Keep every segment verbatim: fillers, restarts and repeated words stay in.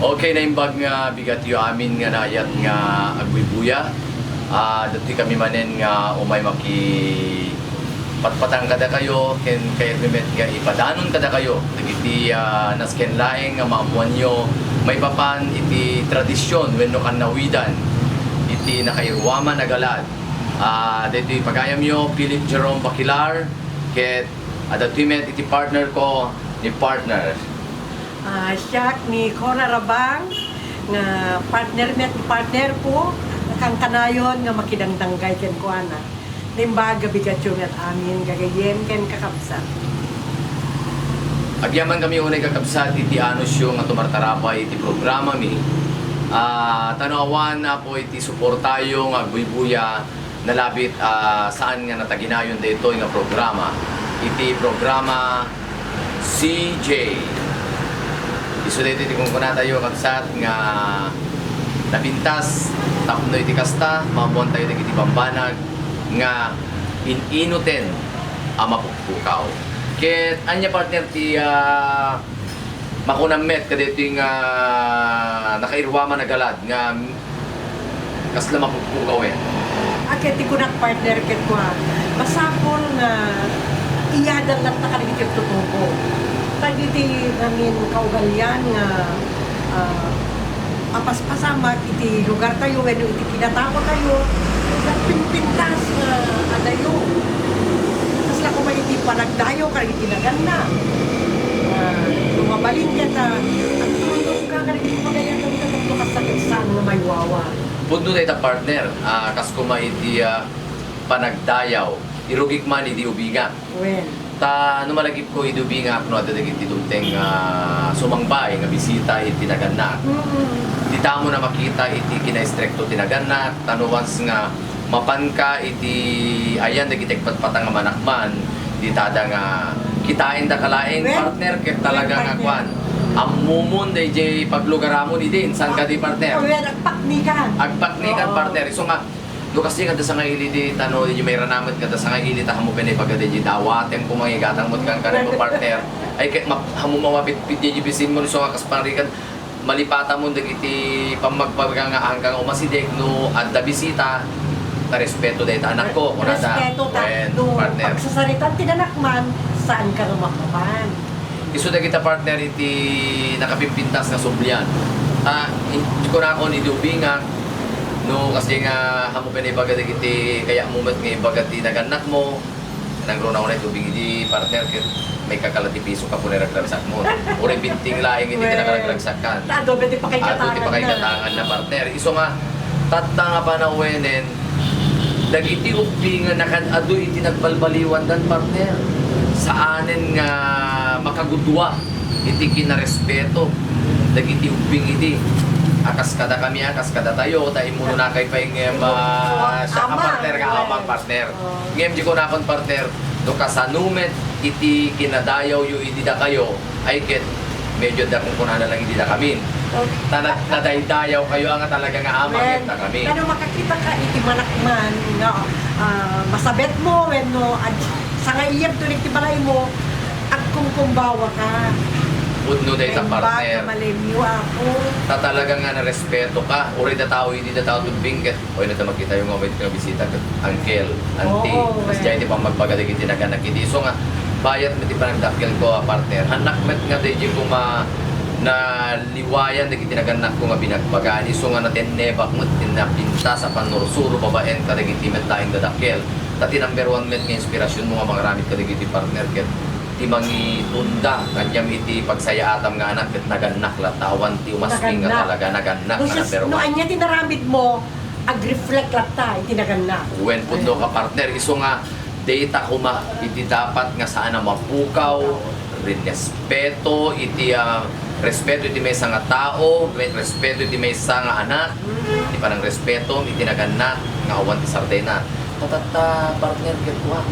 Okay, naimbag nga bigatyo amin nga naayat nga agbuybuya. Ah, datoy kami manen nga umay makipatpatang kadakayo, ken kayatmi met nga ipadanon kadakayo dagiti, ah, nasken laeng nga maammoanyo maipapan iti tradision wenno kannawidan iti nakairuaman a galad. Ah, daytoy pagayamyo, Philip Jerome Baquilar, ket adda met iti partner ko, ni partner. Ah, siak ni Cora Rabang, nga partner met ni partner ko, nakankanayon nga makidangdanggay kenkuana. Naimbag a bigatyo met amin, gagayyem ken kakabsat. Agyaman kami unay, kakabsat, iti anusyo nga tumartarapay iti programami. Ah, ta no awan, Apo, iti suportayo nga agbuybuya, nalabit a saan nga nataginayon daytoy nga programa, iti programa C J. Isu daytoy ti kunkunatayo, kabsat, nga napintas tapno iti kasta, maammoantayo dagiti bambanag nga in-inuten a mapukpukaw. Ket ania, partner, ti, ah, makunam met kadaytoy nga nakairuaman a galad nga kasla mapukpukaw, eh? Ket ti kunak, partner, ket kua, masapul nga iyadan latta kadagiti agtutubo. Dagiti ngamin kaugalian nga, ah, apaspasamak iti lugartayo wenno iti kinataotayo, nagpimpintas nga adayo. Kasla koma iti panagdayaw kadagiti naganna. Ah, no mabalin ket, ah, agtultulka kadagiti pagayatanka tapno kasla ket saan nga maywawa. Pudno dayta, partner, ah, kas koma iti, ah, panagdayaw, irugik man idi ubingak. Wen. Ta no malagipko idi ubingak no adda dagiti dumteng nga sumangbay nga bisita iti nagannak. Mm. Dita mo na makita iti kinaistrikto ti nagannak, ta no once nga mapanka iti ayan dagiti agpatpatang a manakman, ditada nga kitaendaka laeng, wen, partner, ket talaga nga, wen, partner, kuan, ammomon daydiay paglugaramon idi, insan kadi, partner? Wen, agpaknikan. Agpaknikan, oo, partner. Isu nga, no, kasi nga adda sangaili di, ta no, di mairanamet nga adda sangaili ta, ammo pay naibaga di, dawatem ko mangigatang met kan kanimo, partner. Ay, ket map-, ammo mapitpit di bisinmo, isu nga kas parigan, malipatamon dagiti pammagbaga nga angka nga umasideg no adda bisita, ta respeto dayta anakko, kunada. Respeto ta, wen, no, partner, pagsasaritan ti nanakman, saanka nga mapapan. Isu dagita, partner, iti nakapimpintas nga sublian. Ta, i-, kunakon, idi ubingak, no, kasi nga, ammo pay naibaga dagiti kayatmo met nga ibaga ti nagannakmo, nangruna unay ti ubing idi, partner, ket maikakala ti piso ka pay ragragsakmo. Uray binting laeng iti, wen, kinakaragragsakkan. Ta adu met ti pakaigatangan na. Adu ti pakaigatangan na, partner. Isu nga, tatta nga panawenen, dagiti ubbing nga nakan-adu iti nagbalbaliwandan, partner. Saanen nga makagudua iti kinarespeto dagiti ubbing idi. A kas kadakami, a kas kadatayo, ta immunonakay pay ngem, ah, siak a partner nga amang, partner. Oo. Ngem di kunakon, partner, no kasano met iti kinadayawyo idi dakayo, ay ket medyo adda kunkunana lang idi dakamin. Okay. Ta na-, nadaydayawkayo a nga talaga nga amang, wen, ket dakami. Kada makakitaka iti manakman nga, ah, masabetmo wenno ag-, sangailianto iti balaymo, agkumkumbawaka. Pudno dayta, partner. Naimbag a malemyo, Apo. Ta talaga nga narespetoka. Uray datayo idi datayo ti ubbing ket Oy, no ta makitayo nga umay nga bisita ket uncle, auntie. Oo, kas wen. Diay ti pammagbaga dagiti naganak idi. Isu nga, bayat met ti panagdakkelko a partner. Annak met nga daydi koma naliwayan dagiti nagannakko nga binagbagaan. Isu nga natennebak met ti napintas a pannursuro babaen kadagiti met laeng dadakkel. Ta ti number one met nga inspirasionmo nga mangaramid kadagiti partner ket ti mangitunda kaniam iti pagsayaatam nga anak ket nagannak latta, awan ti umaski nga talaga nagannak nga number one. No ania ti naramidmo, ag-reflect latta iti nagannak. Wen, pudno ka, partner. Isu nga, dayta koma iti dapat nga saan a mapukaw, ren-, respeto iti, ah, respeto iti maysa nga tao, re-, respeto iti maysa nga anak, ti panangrespeto iti nagannak nga awan ti sardena. Tatta, partner, ket kua.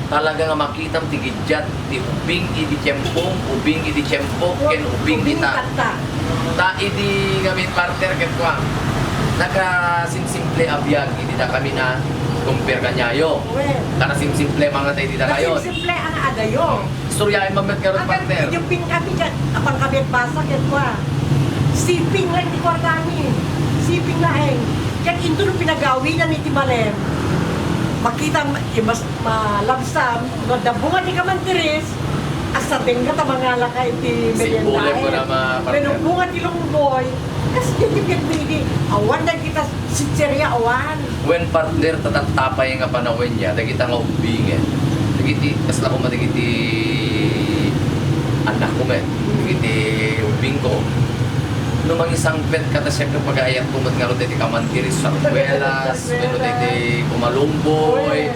Talaga nga makitam ti giddiat ti ubbing idi tiempo, ubbing idi tiempo, ken ubbing ita. Ta idi ngamin, partner, ket kua, nakasimsimple a biag idi dakami na compare kaniayo. Wen. Ta nasimsimple man nga ta idi dakayon. Nasimsimple a nga adayo. Istoryaem man met ngarud, partner. Idi ubbing kami ket, apang kami agbasa ket kua. Siping lang ti kuartami. Siping laeng. Ket inton pinagawidan iti malem, makita, eh, mas malabsam, no, adda bunga ti kamantiris, agsardengka ta mangalaka iti merienda. Sipulem mo na, ma-, partner. Wenno bunga ti lungboy, kas iti pirmi idi, awan dagita sitseria, awan. Wen, partner, ta tatta pay nga panawen ya, dagita nga ubbingen. Dagiti, kasla koma dagiti annakko met, dagiti ubbingko. No mangisangpet ka, ta siyempre pagaayatko met ngarud dagiti kamantiris, sarduelas, wenno dagiti kumalumboy.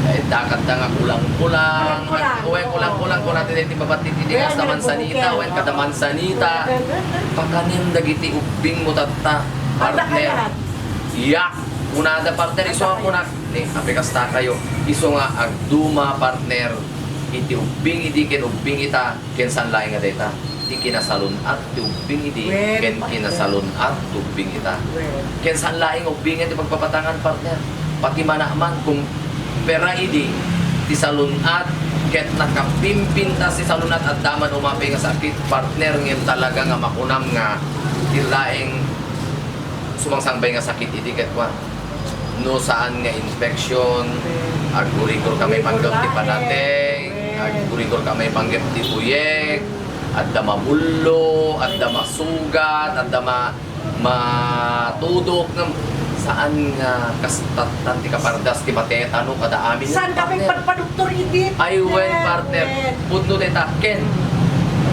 Ay, dakanta nga kulang-kulang. Kulang-kulang. Wen, kulang-kulang, kunada dagiti babati ti dingas ta mansanita, wen kada mansanita. Pakanem dagiti ubbingmo tatta, partner. Yak! Kunada, partner, isu nga kunak, ni, apay kasta kayo, isu nga agduma, partner, iti ubbing idi ken ubbing ita, ken saan laeng nga dayta. Ti kinasalun-at ti ubbing idi, ken kinasalun-at ti ubbing ita. Ken saan laeng ubbingen ti pagpapatangan, partner. Pati manakman, kumpara idi, ti salun-at, ket nakapimpintas ti salun-at, adda man umapay nga sakit, partner, ngem talaga nga makunam nga ti laeng sumangsangbay nga sakit idi ket kua, no saan nga infection, agurigor ka may panggep ti panateng, agurigor ka may panggep ti uyek, adda mabullo, adda masugat, adda ma-, matudok, ngem saan nga kastattan ti kapardas ti matetano kada amin. Saan ka may pagpadoktor idi? Ay, wen, partner. Pudno dayta, ken.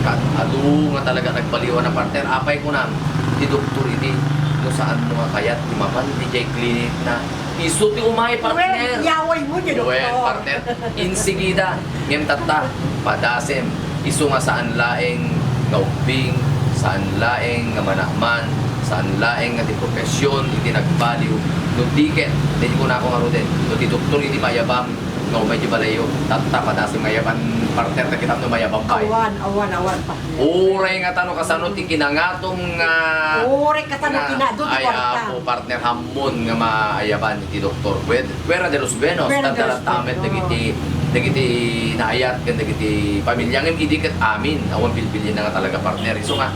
Kat-, adu nga talaga nagbaliwan a, partner. Apay kunam, ti doktor idi, no saan mo nga kayat, ti mapan, ti jay klinik na. Isu ti umay, partner. Wen, yaway mo, ti doktor. Wen, partner. Insigida. Ngem tatta, padasem. Isu nga saan laeng nga ubbing, saan laeng nga manakman, saan laeng nga ti profesyon iti nagbaliw. No di ket, di kunako ngaruden, no ti doktor iti mayabam, nga umay di balayyo, tatta, padasem nga yaban, partner, ta kitam no mayabam pay. Awan, awan, awan, partner. Uray nga tano kasano ti kinangatom nga, uray kasano nga, kinado ti ay, kwarta. Apo, partner, hammon nga maayaban iti doktor. Pwede, fuera de los buenos, fuera de los buenos. Tadda latta met dagiti, dagiti naayat ken dagiti pamilya. Ngem idi ket amin, awan bilbilin na nga talaga, partner. Isu nga,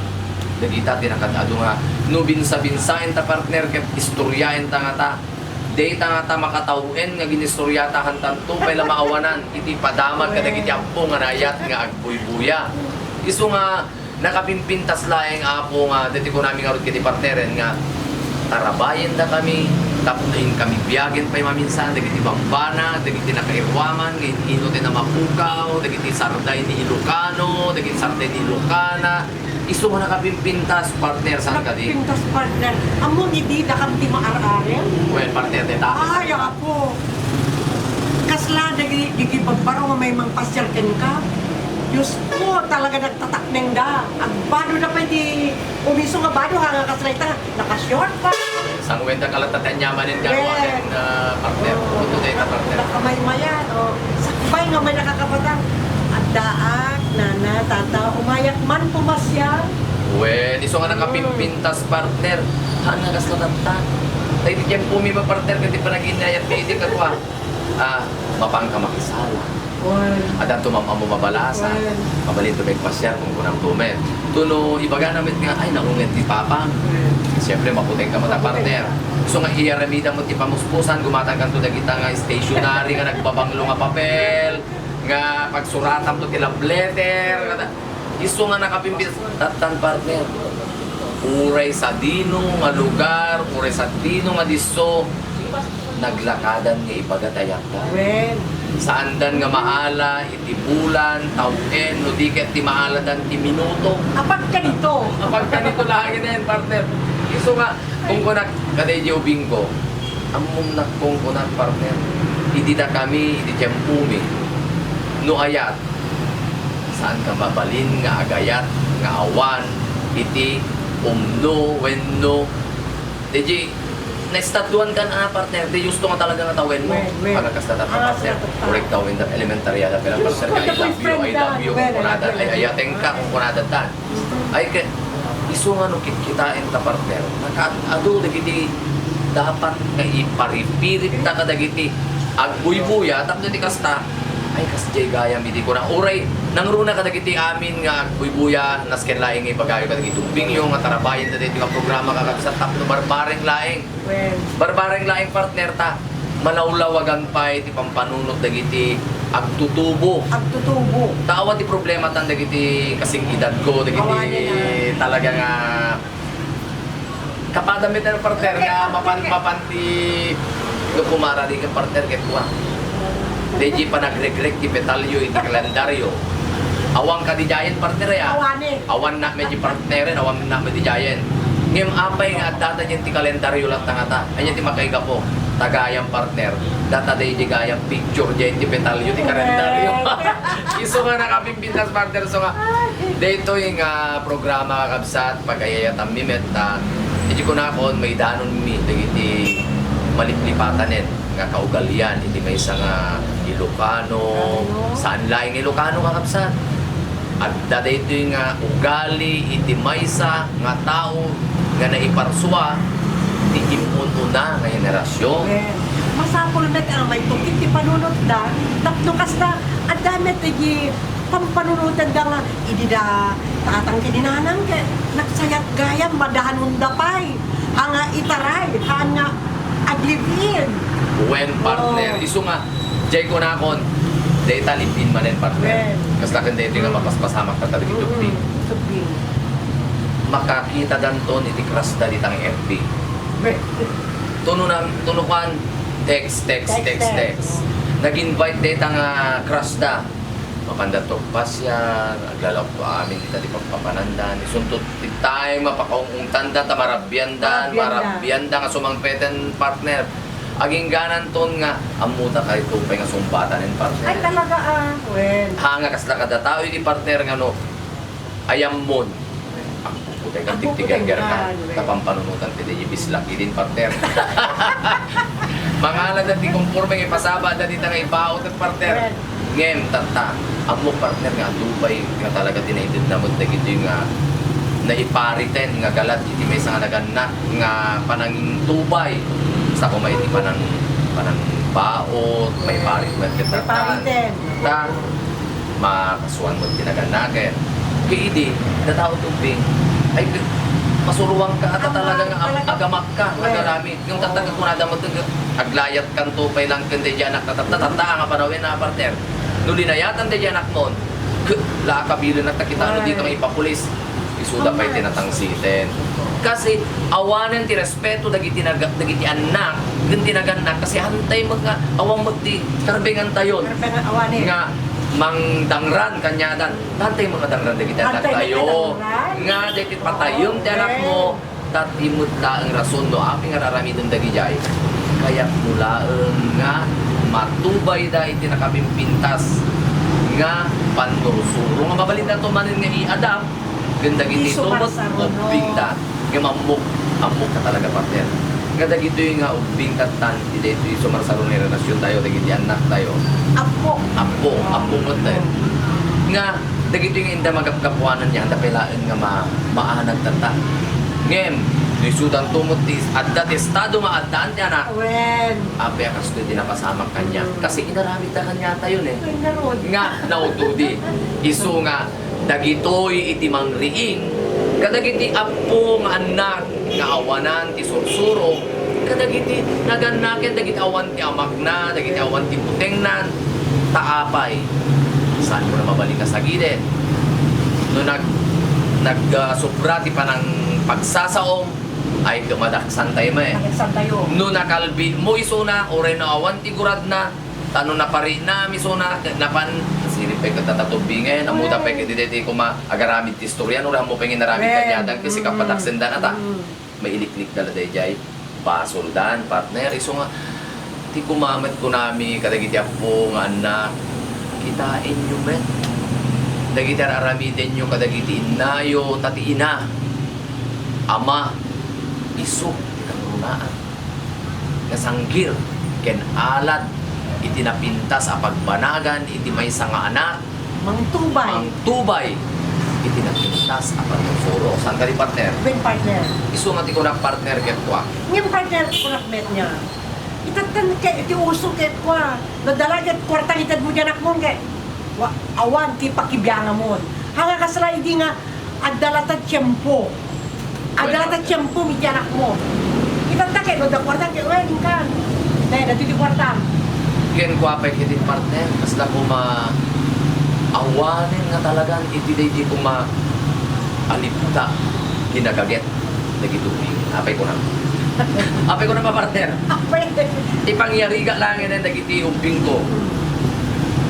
dagita ti nakaad-adu nga, no binsa-binsaen ta, partner, ket istoriaen ta nga ta, dayta nga ta makatawen nga ginistoria ta, hantanto pay la maawanan iti padamag kadagiti appo nga naayat nga agbuybuya. Isu nga nakapimpintas laeng, Apo, nga daytoy kunami ngarud ket ti partneren nga tarabayendakami tapno inkami biagen pay maminsan dagiti bambanag, dagiti nakairuaman nga in-ino ti namapukaw, dagiti sarday ni Ilocano, dagiti sarday ni Ilocana, Isu nga nakapimpintas, partner, saan kadi? Nakapimpintas, partner. Ammom idi dakam ti maar-arem? Well, partner, deta. Ay, apo. Kasla dagi, dagi bagbaro nga may mangpasiar kenka. Diyos ko, talaga nagtataknengda. Agbado na pay ti umiso nga bado, ha, nga kasla ita. Naka-short pa. Sangwenta ka latta ti anyamanen nga awanen, ah, partner. Kuno dayta, partner. Nakamaymayan, o. Sakbay nga may nakakapatang. Addaak, nana, tata, umayak man pumasiar. Wen, isu nga nakapimpintas, partner. Haan nga kasla tatta. Tay ti tiempomi, partner, ket ti panag-inayat mi idi kadua. Ah, mapanka makisala. Wen. Addanto mam-ammo mabalasan. Wen. Mabalinto met pasiar, kunkunam to met. Tuno ibagana met nga, "Ay, naunget ti papa." Wen. Siyempre, maputengka met a, partner. Isu nga iyaramidam met ti pamuspusan, gumatangkanto dagita nga stationery nga nagbabanglo nga papel, nga pagsuratam to ti love letter, kada Isu nga nakapimpit, tattan, partner. Uray sadino nga lugar, uray sadino nga disso, naglakadan nga ibaga ti ayatda. Wen. Saandan nga maala iti bulan, tawen, no di ket ti maaladan ti minuto. Apagkanito. Apagkanito laeng nen, partner. Isu nga, Kunkunak, kadaydi ubingko, ammom nakkunkunak, partner, idi dakami, idi tiempomi, no ayat, saanka mabalin nga agayat nga awan iti umno wenno, daydi, naestaduankan a, partner, ti husto nga talaga nga tawenmo. Wen, wen. Pagkakasta, partner, korek tawen da, elementarya da, pero, partner, nga I love you, I love you, kunkunada, ay, ayatengka, kunkunada ta. Ay, ket isu nga no kitkitaen ta, partner, nakaad-adu dagiti dapat nga iparipirit ta kadagiti agbuybuya tapno ti kasta, Ay, kasdiay gayam idi kuna. Uray, nangruna kadagiti amin nga agbuybuya, nasken laeng nga ibagayo kadagiti ubbingyo nga tarabayenda daytoy nga programa, kakabsat, tapno barbareng laeng. Well. Barbareng laeng, partner, ta malawlawagan pay ti pampanunot dagiti agtutubo. Agtutubo. Ta awan ti problematan dagiti kasing-edadko, dagiti talaga nga Kapada met, partner, nga mapan, mapan ti no kumara di ka, partner, ket kua. Daydi panagregrek ti petalyo iti kalendaryo. Awan kadi diayen, partner, ya? Awan, eh. Awan na met di partneren, awan na met di diayen. Ngem apay nga adda ta diay ti kalendaryo latta ngata? Ania ti makaigapo? Ta gayam, partner, data daydi gayam picture diay ti petalyo ti kalendaryo. Correct. Isu nga nakapimpintas, partner, isu nga daytoy nga programa, kakabsat, pagayayatanmi met ta, iti kunakon, maidanonmi dagiti maliplipatanen nga kaugalian iti maysa nga Ilocano, saan laeng nga Ilocano, kakabsat. Adda daytoy nga ugali iti maysa nga tao nga naiparsua ti immun-una nga henerasyon. Well, masapul met a maitukit ti panunotda tapno kasta, adda met iti pampanunotanda nga idi da tatang ken inanam ket nagsayat gayam, madanonda pay. Haan nga itaray, haan nga aglive-in. Wen, partner. Oo. Isu nga, diay kunakon, dayta live-in manen, partner. Wen. Kasta ken daytoy nga mapaspasamak ta dagiti Mm-mm. Subbing. Makakitadanton iti crush da dita nga F B. Wen. Tuno na, tuno kuan, text, text, Text, text, text. Text. Nag-invite dayta nga crush da. Mapanda to pasiar, aglalaok to amin dita ti pagpapananda. Isunto ti time a pakaung-ungtanda ta marabiandan, Marabianda. marabianda nga sumangpeten, partner. Aginggananton nga, ammota kayto pay nga sumbatanen, partner. Ay, talaga, ah. Wen. Ha, nga kasla kada tao, iti partner nga no, ayammon. Agpuputay ka, Agpuputay tigtigan ka, ka, wen. Kapampanunutan ti di bislak idin, partner. Mangala da ti konporme nga ipasaba da dita nga ibaon, partner. Wen. Ngem, tatta, ammo, partner, nga adu pay nga talaga ti naitedna met dagitoy nga naipariten nga galat iti maysa nga nagannak nga panangtubay. Basta koma iti panang-, panangbaot, maiparit met ket May tatta. Pariten. Ta, makasuan met ti nagannaken. Ket idi, natao ti ubbing, ay, masuruanka, ata Tama, talaga nga ag-, talaga. agamakka, Wen. agaramid. Ngem tatta kunada met nga aglayatkanto pay laeng ken daydi anakta, tatta, tatta nga panawen a, partner. No linayatan daydi anakmon, ket la a kabilennak ta kita no dika nga ipapulis, isuda pay ti natangsiten. Kasi awanen ti respeto dagiti naga-, dagiti annak ken ti nagannak, kasi hantay met nga awan met ti karbengantayon. Karbengan awanen. Nga mangdangran kaniadan. Hantay met nga dangran dagiti annaktayo. Hantay met nga dangran. Nga dagiti patayem ti anakmo, Tat imet laeng rason no apay nga aramiden dagidiay. Kayatmo laeng nga matubayda iti nakapimpintas nga pannursuro nga mabalinda to manen nga i-adapt ken dagiti Isu tumot marsaruno. Ubbingda. Ngem ammok, ammok ka talaga, partner, nga dagitoy nga ubbing tattan, iti daytoy sumarsaruno nga relasyon tayo, dagiti annak tayo. Appo. Appo, appo met tayo. Nga, Dagitoy nga inda magapgapuanan niya, anda pay laeng nga ma-, maanag tatta. Ngem, no isudanto met ti adda ti estado nga addaan ti anak, Wen. apay a kastoy ti napasamak kaniak. Mm. Kasi inaramidda kaniatayon, eh. Ay, ngarud. Nga, naududi. Isu nga, dagitoy iti mangriing, kadagiti appo nga annak, nga awanan ti sursuro kadagiti nagannaken, dagiti awan ti amakna, dagiti awan ti butengnan, ta apay, saanmo na mabalin a sagiden? No nag-, nag-, ah, sobra ti panangpagsasaom, ay, dumadaksan tayo, eh. Madaksan tayo. No nakalbi mo isuna, uray no awan ti guradna, Ta no naparinam isuna, napan, sirib pay ket tatubingen, ammo da pay ket daytoy koma agaramid ti istorya, no, ammo pay nga inaramid kaniadan, kasi kapadaksenda nata. Mm. Mailiklikda la daydiay basoldan, partner. Isu nga, ti koma met kunami kadagiti appo nga annak, kitaenyo met dagiti ar-aramidenyo kadagiti innayo, ta ti ina, ama, isu ti kangrunaan nga sanggir ken alad iti napintas a pagbanagan iti maysa nga anak, Mangtubay. mangtubay iti napintas a pannursuro. Saan kadi, partner? Wen, partner. Isu nga ti kunak, partner, ket kua. Ngem, partner, ti kunak met nga. Tattan ket iti uso ket kua, no adda la ket kuarta itedmo ti anakmon ket wa-, awan ti pakibianganmon. Haan nga kasla idi nga adda la ta tiempo. Adda la ta tiempo iti anakmo. Itatta ket no adda kuarta ket, "Wen, inkan. Dayta ditoy ti kuartam." Ken kua pay ket ti partner, kasla koma awanen nga talagan iti daydi koma alibta, kinagaget. Dagiti ubbing. Apay kunam. Apay kunam a partner. Apay. Ipangyariga laengen dagiti ubbingko.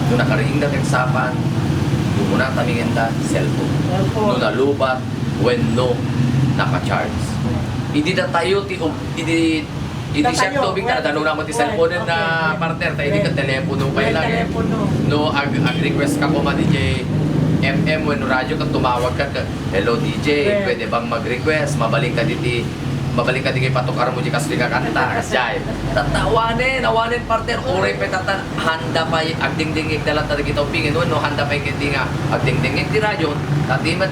No nakariingda ti agsapan, kumunatami ngenda cellphone. Cellphone. No nalubat, wenno naka-charge. Idi datayo ti ub-, idi, idi siak ti ubing, talaga danona mo ti cellphone na partner, ta idi ket telepono pay lang eh. Telepono. No, ag-, ag-request ka koma D J M M wenno radyo ket tumawag ka ket, "Hello, D J, pwede bang mag-request? Mabalin ka diti, mabalin ka diti patukar mo di kastoy nga kanta." Jay, tatta awanen, awanen, partner. Uray pay tatta, handa pay agdingdingngeg da latta dagiti ubbing, wenno handa pay ket di nga agdingdingngeg ti radyo, ta di met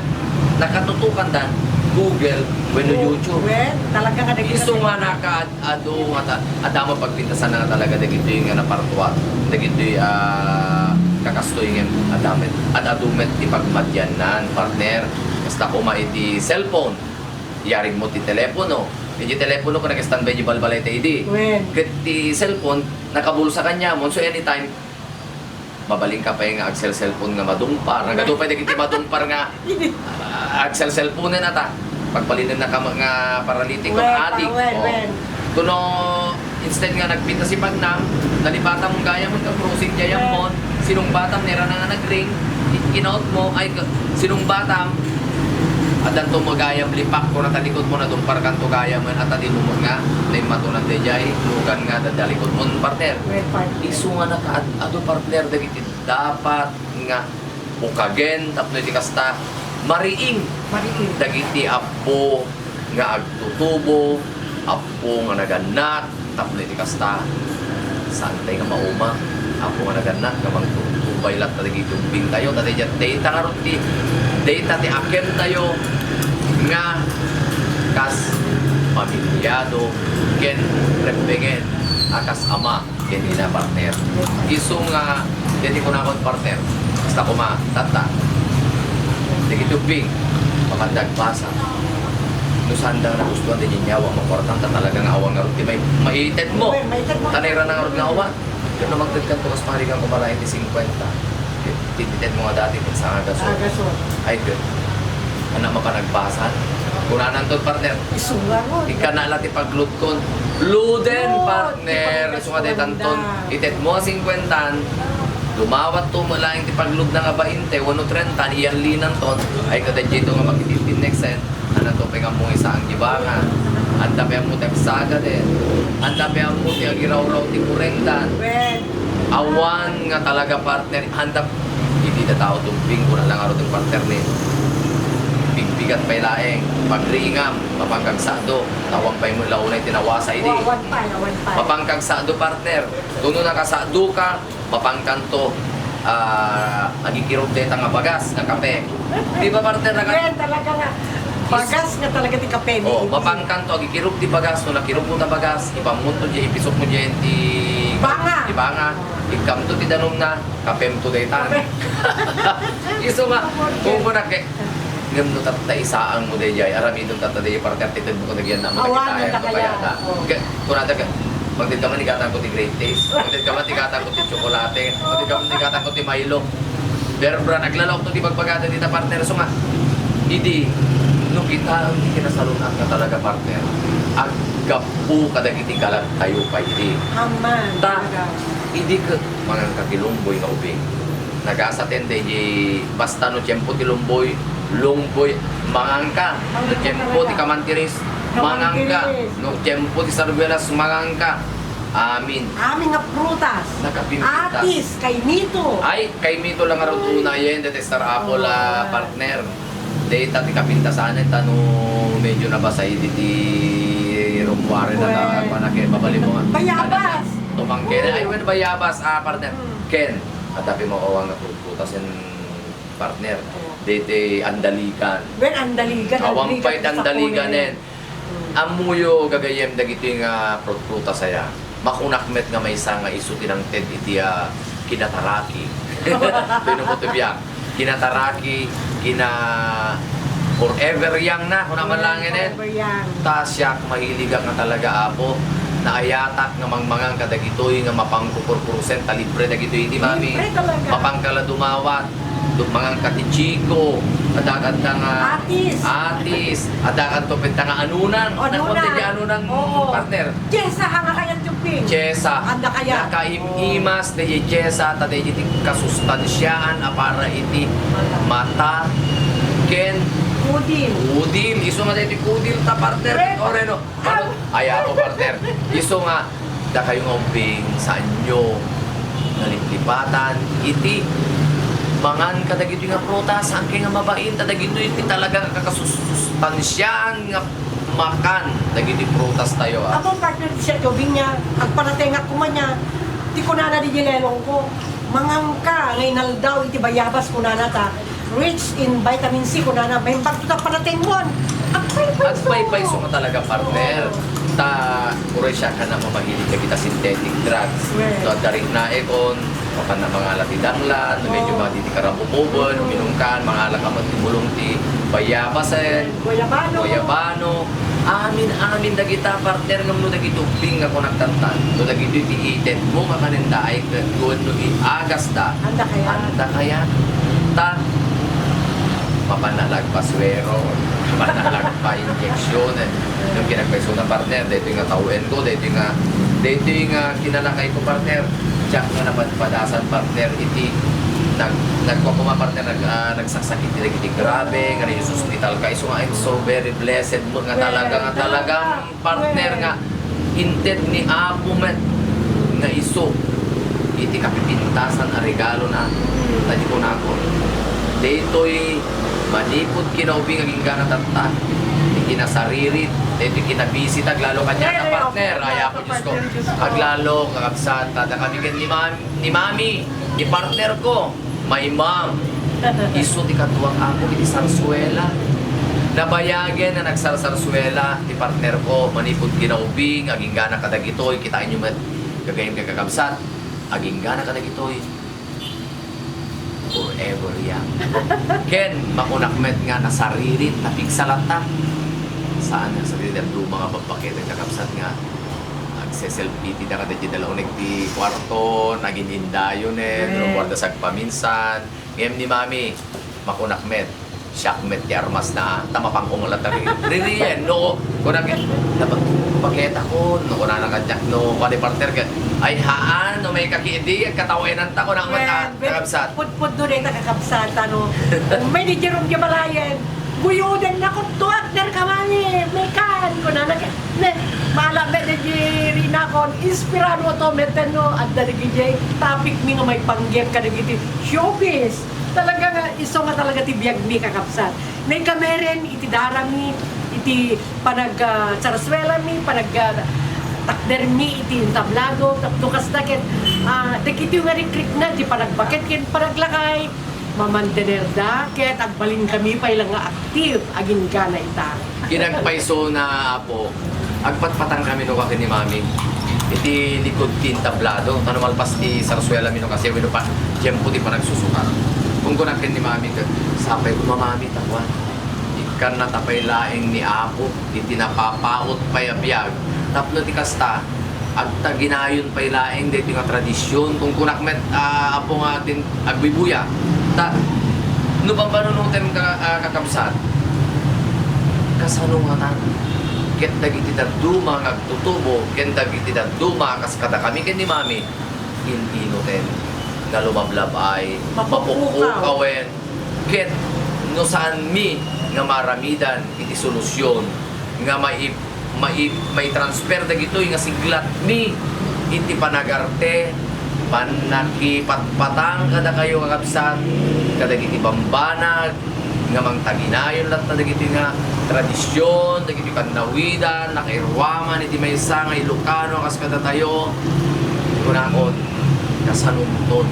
nakatutukan dan Google wenno YouTube. Wen, talaga nga dagiti. Isu nga naka-, adu nga ta-, adda met pagpintasan nga talaga dagitoy nga napartuan, dagitoy, ah, kakastoy nga adda met, ad-adu met ti pagmadiannan, partner. Basta koma iti cellphone, yarig mo ti telepono. Iti telepono, kung nag-standby di balbalay ta idi. Wen. Ket ti cellphone, nakabulsa kaniamon, so anytime, mabalin ka pay nga agsel-cellphone nga madumpar. Nagadu pay dagiti madumpar nga, ah, agsel-cellphone na ta. Pagbalinen na ka nga paralitiko, wen, adik. Wen, oh. Wen. Kuno, instead nga nagpintas ti pagnam, nalipatan mo gayam nga crossing diay ammon, sinungbatam, nairana nga nagring, i-, kinaot mo, ay, ka-, sinungbatam, addanto mo gayam lipak, kuna talikod mo, nadumpar kanto gayam, wen, ata di mo nga, naimmatunan diay, lugan nga, dadalikod mo, partner. Wen, partner. Isu nga nakaad-, adu, partner, dagiti dapat nga ukagen tapno iti kasta, mariing. Mariing. Dagiti appo nga agtutubo, appo nga nagannak, tapno iti kasta, saantay nga mauma, appo nga nagannak, nga mangtutubay latta dagiti ubbingtayo, ta dayta, dayta ngarud ti, dayta ti akemtayo nga kas pamilyado ken reppengen a kas ama. Ken ina, partner. Isu nga, iti kunakon, partner. Basta koma, tatta. Dagiti ubbing, mapanda agbasa. No saanda nga nagustuan ti nyawam, makuartam, ta talaga nga awan ngarud ti mai-, maited mo. Uy, maited mo. Ta nairana ngarud nga awan. Ket no mangted kanto, kas parigan ko malain ti singkuenta. Ket ited mo nga dati, ket sanga gasol. Sanga gasol. Ay, ket. Anak, mapan agbasa. Kunananto, partner. Isu ngarud. Ikkana la ti pagload kon. Loaden, partner. Isu nga daytanton. Ited mo a singkuentan. Dumawat to met laeng ti pagload na nga bainte, wenno trenta, iyanlinanton. Ay, kadaydiay to nga makititinneksen. Anato pay nga ammo nga isaang di banga. Anta pay ammo ti agsagaden. Anta pay ammo ti agirawraw ti kurengdan. Wen. Awan nga talaga, partner. Anta, iti da tao tumping, kuna lang aro ti partner ni. Bigbigat pay laeng. Pagriingam, mapan kagsado. Awan pay mo launay ti nawasa idi. Awan pay, awan pay. Mapan kagsado, partner. Kuno nakasado ka, mapankanto, ah, agikirog dayta nga bagas nga kape. Di ba, partner, nga Wen, talaga nga. Bagas nga talaga ti kape ni Oh, Ibi. Mapankanto, agikirog ti bagas, no nakirog mo ta bagas, ipammunto diay, ipisok mo diay ti Banga. Ti banga, ikkamto ti danumna, kapemto daytan. Kape. Isu nga, kung kunak, eh, ngem no tatta isaang mo daydiay, aramidon tatta daydiay, partner, ti tedmo kadagiti annak mo, awan, dagiti no kaya. Oh. Kunada ka, mangted ka man, ikatan ko ti great taste. Mangted ka man, ikatan ko ti tsokolate. Mangted ka man, ikatan ko ti Milo. Bear Brand, aglalaok to ti bagbagada dita, partner. So nga, idi, no kita ti kinasalun-at nga talaga, partner, aggapu kadagiti kalag tayo pay idi. Aman, ta, talaga. Idi ket mangan ka ti lumboy nga ubing. Nagasaten daydi, basta no tiempo ti lumboy, lumboy, manganka. No tiempo ti kamantiris, manganka. Kamantiris. No tiempo ti sarduelas, manganka. Amin. Amin nga prutas. Nakapintas. Atis, kaimito. Ay, kaimito lang nga rutuna yan, that is star apple, ah, partner. Dayta ti kapintasanen ta no medyo nabasa idi ti rumwari na ta, wen, panake, babali mo nga. Bayabas. Tumangke na. Ay, wen, bayabas, ah, partner. Hmm. Ken, adda pay makuawan nga prutprutas en partner. Oo. Daytoy andaligan. Wen, andaligan, awan pay ti andaligan, andaligan, eh. Hmm. Ammoyo gagayyem dagitoy nga prutprutas aya. Makunak met nga maysa nga isu ti nangted iti, ah, kinataraki. Tinumot ti biag. Kinataraki, kina forever young na, kuna man lang enen. Forever young. Ta siak, mahiligak nga talaga, Apo. Naayatak nga mangmangan kadagitoy nga mapangkukurkurusen ta libre dagitoy iti, Mami. Libre talaga. Mapangka la dumawat. Mangan ka ti chiko, adda kadta nga atis. Atis, adda kadto penta nga anunan. Anunan. Nakuan ti anunan, oo, partner? Kesa nga kayat ti pin. Kesa. Anda kaya? Nakaim-imas, oh, daydi kesa, ta daydi ti kasustansiaan a para iti mata ken udil. Udil. Isu nga daydi udil ta, partner. Correct. Oreno. Par-, ay, ako, partner. Isu nga, dakayo nga ubbing, saanyo nga liplipatan iti mangan kadagitoy nga prutas, saan kay nga mabain, ta dagitoy ti talaga nga kakasusustansiaan nga makan dagitoy prutas tayo, ah. Ako, partner, siya, ubbing niya, agparatengak koma niya, ti kunana di lelong ko, "Mangan ka nga inaldaw iti bayabas," kunana ta, "Rich in vitamin C," kunana, "Maimbag to ta panatengmon." Agpaypayso. Agpaypayso nga talaga, partner. Oo. Ta, uray siak nga mamahilig dagita synthetic drugs. Well. No, adda riknaekon, mapanna mangala ti daklan, no, medyo, oo, madi ti karabububen, uminum ka, mangala ka met ti bulong ti bayabasen. Guayabano. Guayabano. Amin, amin dagita, partner, ngem no dagiti ubbing nga kunak tatta, no dagitoy ti itedmo nga kanenda ay ket wenno iagasta. Anda kaya? Anda kaya? Ta, mapan nalagpa suero, mapan nalagpa injection. Yung pinagpaisuna, partner, daytoy nga tawen ko, daytoy nga, daytoy nga kinalakay ko, partner. Diak nga napadpadasan, partner, iti nag-, nagkua koma, partner, nag-, ah, nagsaksakit ti dagiti grabe nga naius-ospital ka. Isu nga, I'm so very blessed mo nga talaga, nga talaga, partner, nga inted ni Apo met nga isu iti kapipintasan a regalona. Ta di kunakon, daytoy manipud kinaubing agingga na tatta, ti kinasaririt, daytoy kinabisita, aglalo kaniak, partner. Ay, Apo Dios ko. Aglalo, kakabsat, ta dakami ken ni Ma'am ni Mami, ni partner ko, my mom. Isu ti kaduak, Apo, iti sarsuela. Nabayagen a nagsarsarsuela ti partner ko manipud kinaubing, agingga na kadagitoy, kitaenyo met, gagayyem ken kakabsat, agingga na kadagitoy, forever young. Ken, makunak met nga nasaririt, napigsa latta. Saan nga sarili, adda duma nga babbaketen, kakabsat, nga agse-self-pity da kadagiti dalauneg ti kuarto, nagin-indayonen, eh, rummuarda sagpaminsan. Ngem ni Mami, makunak met, siak met ti armasna, ta mapanko met latta ri-, ririen, no? Kunak, "Nabag-, baketakon," no, kunana kaniak, no, kuan ni partner ket, "Ay, haan, no, may kaki-, di, agkatawenanta," kunak met, ah, kakabsat. Pudpudno dayta, kakabsat, ano, may ni Jerome Jabalayan, "Guyoden na kudtuak, darkamani, mekan," kunana ket, ne, mala met daydi rinakon, inspirado to, metten no, adda dagiti topic mi nga maipanggep kadagiti showbiz. Talaga nga, isu nga talaga ti biag mi, kakabsat. Naikami ren iti darami, iti panag, ah, sarsuela mi, panag, ah, takder mi iti entablado, tapno kasta ket, ah, dagiti nga rikrikna, ti panagbaket ken panaglakay, mamantenerda, ket agbalin kami pay la nga active, agingga na ita. Kinagpayso na, Apo, agpatpatang kami no ken ni Mami iti likud ti entablado, ta no malpas ti sarsuela mi no kasi wenno pa tiempo ti panagsusukat. Kungkunak ken ni Mami ket, "Sapay koma, Mami, ta kuan, ikkan na ta pay laeng ni Apo iti napapaut pay a biag, tapno ti kasta, agtaginayon pay laeng daytoy nga tradisyon." Kungkunak met, ah, Apo, nga tin-, agbuybuyag. Ta, no pampanunotem ka, ah, kakabsat, kasano ngatan? Ket dagiti dadduma nga agtutubo, ken dagiti dadduma a kas kadakami ken ni Mami, in-inoten nga lumablabay, mapukpukaw. Mapukpukawen, ket no saanmi nga maaramidan iti solusyon nga mai-, mai-, maitransfer dagitoy nga siglatmi iti panagarte, pannakipatpatang kadakayo, kakabsat, kadagiti bambanag nga mangtaginayon latta dagitoy nga tradisyon, dagitoy kannawidan, nakairuaman iti maysa nga Ilocano a kas kadatayo. Kunakon, kasanonton,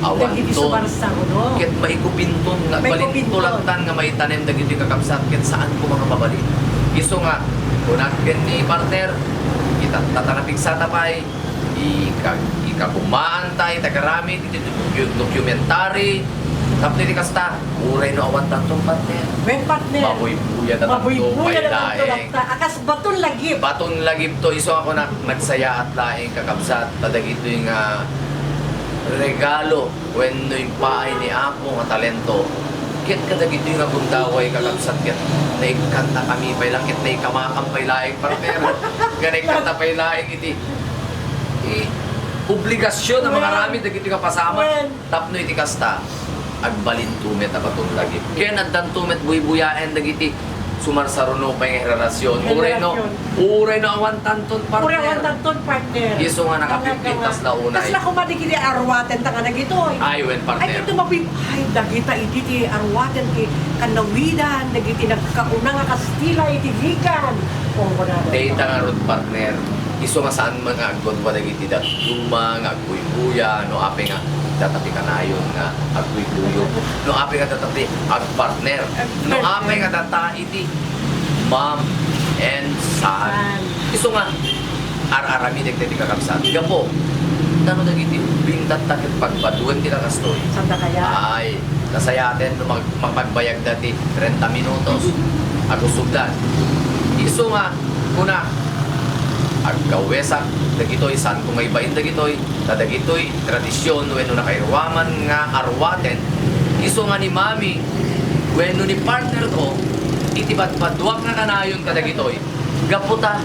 awanton. Dagiti subarsa, no? Ket maikupinton nga, maikupinton. Agbalinto lattan nga maitanem dagiti kakabsat, ket saan koma nga mabalin. Isu nga, kunak ken ni partner, it Tatta napigsata pay, ika-, ikagumaanta iti agaramid iti docu-, documentary. Tapno iti kasta, uray no awan tanton, partner. Wen, partner. Mabuybuya da tanto, Mabuybuya da tanto, laeng. Akas baton lagip. Baton lagip to, isu a kunak, nagsayaat laeng, kakabsat, ta dagitoy nga regalo wenno impaay ni Apo nga talento. Ket kadagitoy nga gundaway, kakabsat, ket naikkantakami pay laeng, ket naikamakam pay laeng, partner. Nga naikkanta pay laeng iti, i-, obligasyon a mangaramid dagitoy nga pasamak. Tapno iti kasta, agbalinto met a baton lagip. Ken addanto met buybuyaen dagiti sumarsaruno pay nga henerasyon. Uray no, Henerasyon. Uray no awan tanton, partner. Uray awan tanton, partner. Isu nga nakapigpintas la unay. Kasla koma dagiti aruaten ta nga dagitoy. Ay, wen, partner. Ay, ket mabi-, ay, dagita idi ti aruaten ti kanawidan, dagiti nagkauna nga Kastila iti Ligan. Dayta ngarud, partner. Isu nga saan man nga agdudua dagiti dadduma nga agbuybuya, no apay nga datapi kanayon nga agbuybuyo, no apay nga datapi agpartner, no apay nga data iti mom and son. Son. Isu nga ar-aramidek dagiti kakabsat. Gapu, tano dagiti ubbing tatta ket pagbaduan ti kakastoy. Santa kaya? Ay, nasayaten no mag-, mapagbayagda ti treinta minutos. Agusugdan. Isu nga, kuna, agkawesak dagitoy, saanko nga ibain dagitoy, ta dagitoy tradision wenno nakairuaman nga aruaten, isu nga ni mami wenno ni partner ko, iti badbaduak nga kanayon kadagitoy, gapu ta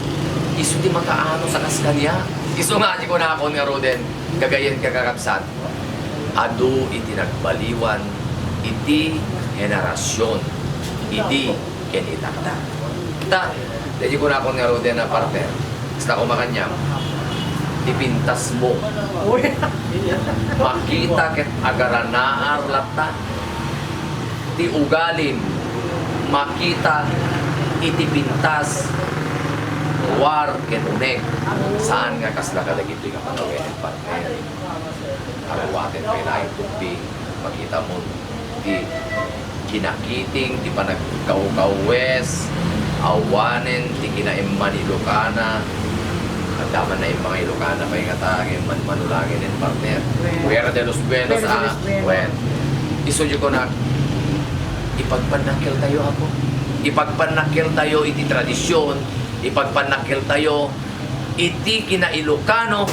isu ti makaano sa kas kaniak. Isu nga ti kunakon ngaruden, gagayyem, kakabsat, adu iti nagbaliwan iti henerasion idi ken itakder. Ta, daydi kunakon ngaruden a partner, kasta koma kaniam, ti pintasmo. Uy. Makita ket agaranaar latta ti ugalim, makita iti pintas, ruar ken uneg. Saan nga kasla kadagitoy nga panawen, partner. Aruaten pay laeng ti ubbing, makita mo ti kinakiting, ti panagkawkawes, awanen ti kinaemman ni Ilokana. Adda man naemman nga Ilokana pay ngata nga manmano laeng nen partner. Wen. Guerra de los Buenos, Guerra de los Buenos. Wen. Isu diay kunak, ipagpannakkeltayo, Apo. Ipagpannakkeltayo iti tradision, ipagpannakkeltayo iti kinailokano,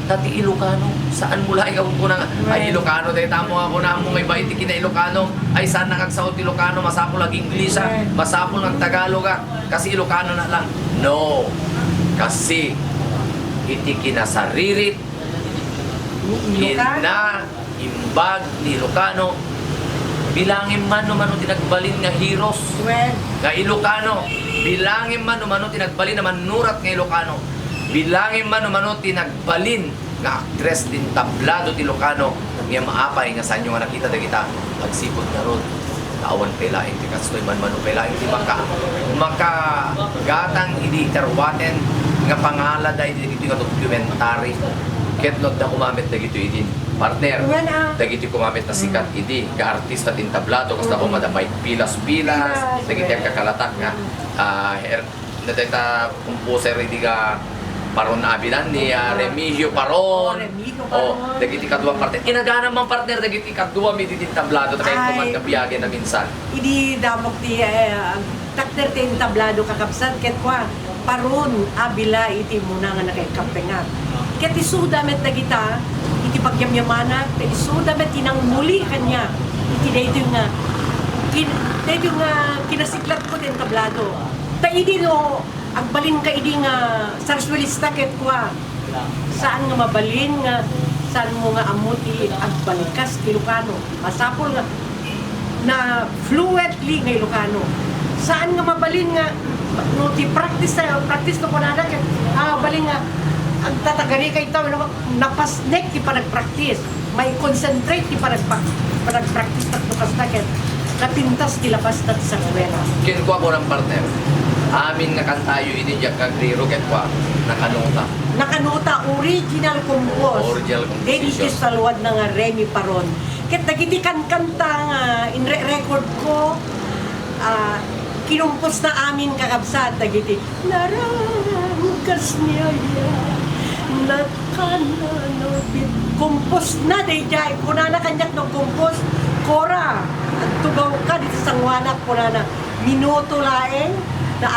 ta ti Ilokano, saan mo laeng nga kunkuna nga, "Ay, Ilokano dayta mo nga kunam nga ibain ti kinailokano. Ay, saan nga agsao ti Ilokano, masapul ag-Inglesa, masapul nga agtagaloga, kasi Ilokano na lang." No. Kasi iti kinasaririt, Ni Ilokano. Kinaimbag ti Ilokano, bilangem man no mano ti nagbalin nga heroes nga Ilokano, bilangem man no mano ti nagbalin a mannurat nga Ilokano, bilangem man no mano ti nagbalin nga aktres ti entablado ti Ilokano, ngem apay nga saanyo nga nakita dagita agsipud ngarud? Awan pay laeng ti kastoy, manmano pay laeng ti maka-, makagatang idi iti aruaten nga pangalada iti dagitoy nga dokumentary. Ket no adda koma met dagitoy idi, partner, dagitoy koma met a sikat idi nga artista ti entablado, kasta koma da Mike Pilas-Pilas, dagiti agkakalatak nga, ah, her-, Dayta composer idi nga Paron Abilan ni, ah, Remigio Paron. Oh, Remigio Paron. Dagiti kadua, partner. Inagana man, partner, dagiti kadua mi didi entablado, ta kayat ko man nga biagen a minsan. Idi damok ti, eh, takder ti entablado, kakabsat, ket kua, Paron Abila iti immuna nga nakaikkapengat. Ket isuda met dagita iti pagyamyamanak, isuda met ti nangmuli kaniak iti daytoy nga kin-, daytoy nga kinasiglatko ti entablado. Ta idi no agbalinka idi nga sarsuelista ket kua, saan nga mabalin nga, saan mo nga ammo ti agbalkas ti Ilokano. Masapul nga na fluently nga Ilokano. Saan nga mabalin nga no ti practice tayo, practice to kunada ket, ah, balin nga agtatagari kay taw, no? Napasnek ti panagpractice. Mai-concentrate ti panagpa-, panagpractice tapno kasta ket napintas ti labas ta ti sarsuela. Ken kua, kunam, partner, amin nga kantayo idi diak agriro ket kua, nakanota. Nakanota, original compose. Oo, original composition. Daydi ti saluadna nga Remy Paron. Ket dagiti kankanta nga inre-record ko, ah, Kinumpos na amin, kakabsat, dagiti naranggas ni aya, nagkananawbit. Kumpos na daydiay, kunana kaniak no kumpos, "Cora, agtugawka diti sanguanak," kunana. Minuto laeng, na